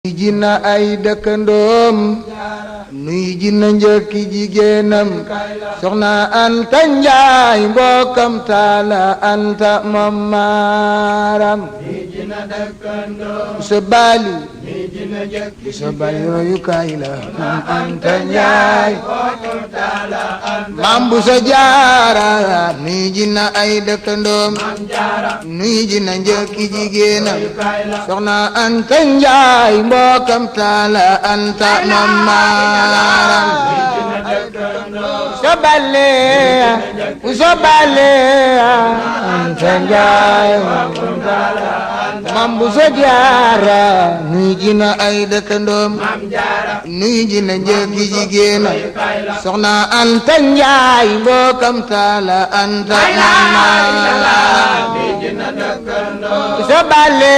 nuy ji na ay dëkkandoom nuy ji na njëkki jigéenam soxna Anta Njaay mbokkam taala Anta mam maaram sa bali sa bali royukaay la Anta Njaay maam bu sa jaara nuy ji na ay dëkkandoom nuy ji na njëkki jigéenam soxna Anta Njaay mbokkam taala Anta mam maaram Sobale Anta Njaay mam bu sa jaara nuy ji na ay dëkkandoom nuy ji na njëkki jigéenam soxna Anta Njaay mbokkam taala Anta mam maaram Sobale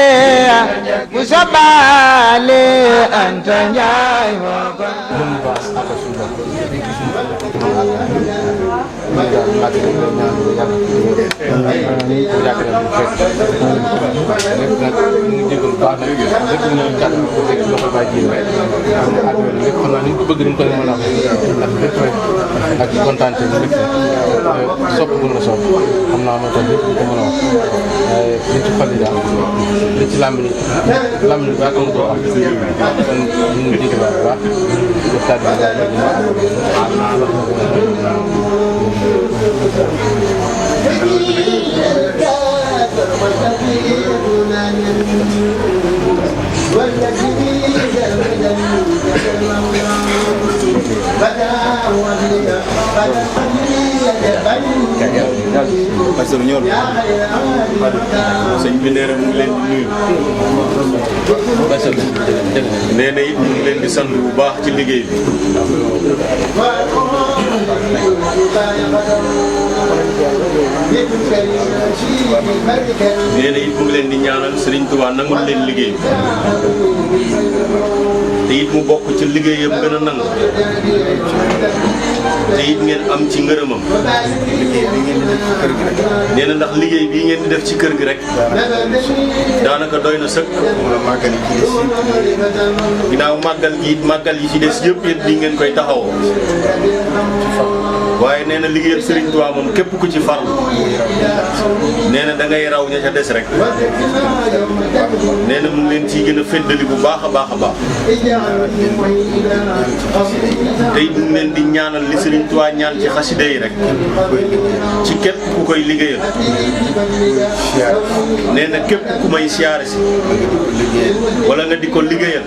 Anta Njaay Pastor Ñor sëñ bi nee na mu ngi leen di nuyu nee na it mu ngi leen di sant bu baax ci liggéey bi nee na it mu ngi leen di ñaanal Sëriñ Tuubaa nangul leen liggéey te it mu bokk ci liggéeyam gën a nangu te it ngeen am ci ngërëmam nee na ndax liggéey bii ngeen di def ci kër gi rek daanaka doy na sëkk ginnaaw màggal yi ci des yëpp yéen di ngeen koy taxawoo waaye nee na liggéeyal Sëriñ Tuubaa moom képp ku ci farlu nee na da ngay raw ña ca des rek nee na mu ngi leen ciy gën a féddali bu baax a baax a baax te it mu ngi leen di ñaanal li Sëriñ Tuubaa ñaan ci xasida yi rek ci képp ku koy liggéeyal nee na képp ku may siyaare si wala nga di ko liggéeyal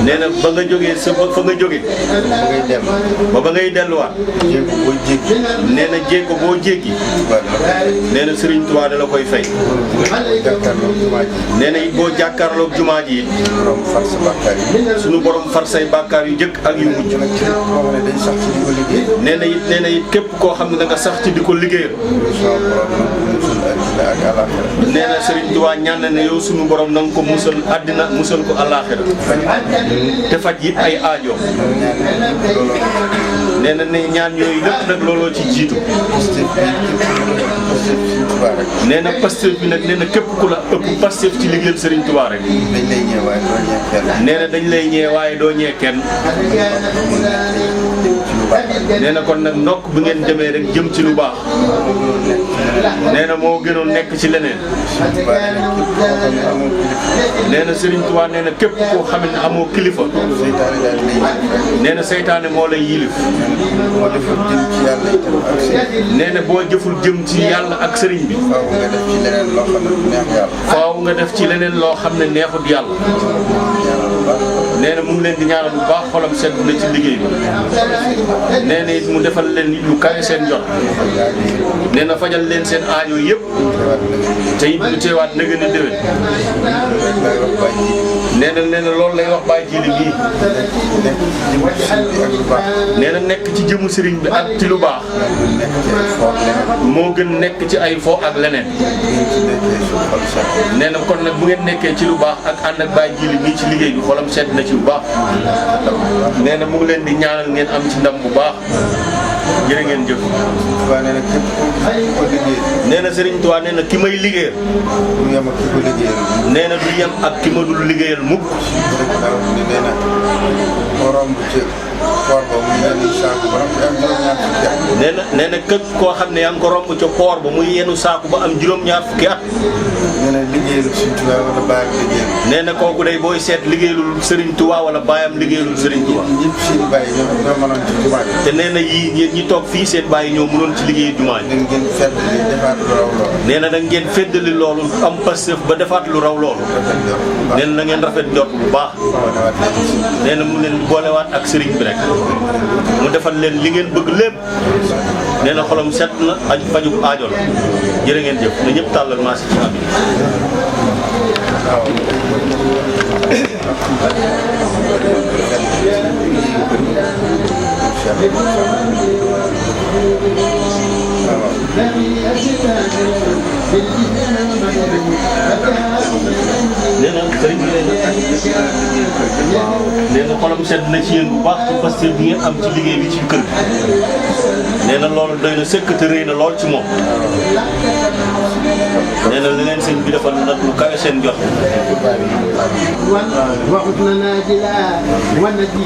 nee na ba nga jógee sa fa nga jóge ba ngay delluwaat nee na jéego boo jéggi nee na Sëriñ Tuubaa da la koy fay nee na it boo jàkkaarloog jumaa ji it sunu borom far say bàkkaar yu jëkk ak yu mujj nee na it képp koo xam ne da nga sax ci di ko liggéeyal nee na Sëriñ Tuubaa ñaan na ne yow sunu borom na nga ko musal àddina musal ko àllaaxira te faj it ay aajo nee na ne ñaan yooyu lépp nag looloo ci jiitu nee na Pastef bi nag nee na képp ku la ëpp Pastef ci liggéeyal Sëriñ Tuubaa rek nee na dañ lay ñee waaye doo ñee kenn nee na kon nag ndokk bi ngeen demee rek jëm ci lu baax nee na moo gënoon nekk ci leneen nee na Sëriñ Tuubaa nee na képp koo xam ne amoo kilifa nee na seytaane moo lay yilif nee na boo jëful jëm ci yàlla ak sëriñ bi faaw nga def ci leneen loo xam ne neexut yàlla nee na mu ngi leen di ñaanal bu baax xolam sedd na ci liggéey bi nee na it mu defal leen nit lu kawe seen jot nee na fajal leen seen aajo yëpp te it mu teewaat na gën a déwén nee na loolu lay wax Baye Jili bii nee na nekk ci jëmu sëriñ bi ak ci lu baax moo gën nekk ci ay fo ak leneen nee na kon nag bu ngeen nekkee ci lu baax ak ànd ak Baye Jili bii ci liggéey bi xolam sedd na ci bu baax nee na mu ngi leen di ñaanal ngeen am ci ndam bu baax jërë ngeen jëf. waaw nee na képp ko liggéey. nee na Serigne Touba nee na ki may liggéeyal. du yem ak ki ko liggéeyal. nee na du yem ak ki ma dul liggéeyal mukk. nee na borom bu ci koor ba muy yenu saako ba am juróom-ñaar fukki at. nee na képp koo xam ne yaa ngi ko romb ca koor ba muy yenu saako ba am juróom-ñaar fukki at. nee na liggéeyalul Serigne Touba wala baayam liggéeyal. nee na kooku day booy seet liggéeyalul Serigne Touba wala baayam liggéeyalul Serigne Touba. ñëpp seen bàyyi ñoo mënoon ci jumaa ji. te nee na yii ngeen ñi toog fii seen bàyyi ñoo mënoon ci liggéeyu jumaa ji. ngeen fedd li defaat lu raw loolu. nee na da ngeen feddali loolu am pastéef ba defaat lu raw loolu. nee na ngeen rafet jot bu baax. nee na mu leen boolewaat ak Serigne bi rek. mu defal leen li ngeen bëgg lépp. nee na xolam set na aju fajub aajo la jërë ngeen jëf na ñëpp tàllal maa si ci am nee na sëriñ bi nee na xolam sedd na ci yéen bu baax ci parce que bi ngeen am ci liggéey bi ci kër gi nee na loolu doy na sëkk te rëy na lool ci moom nee na li leen sëñ bi defal nag lu kawe seen jot. waxut na naa ji laa wana ji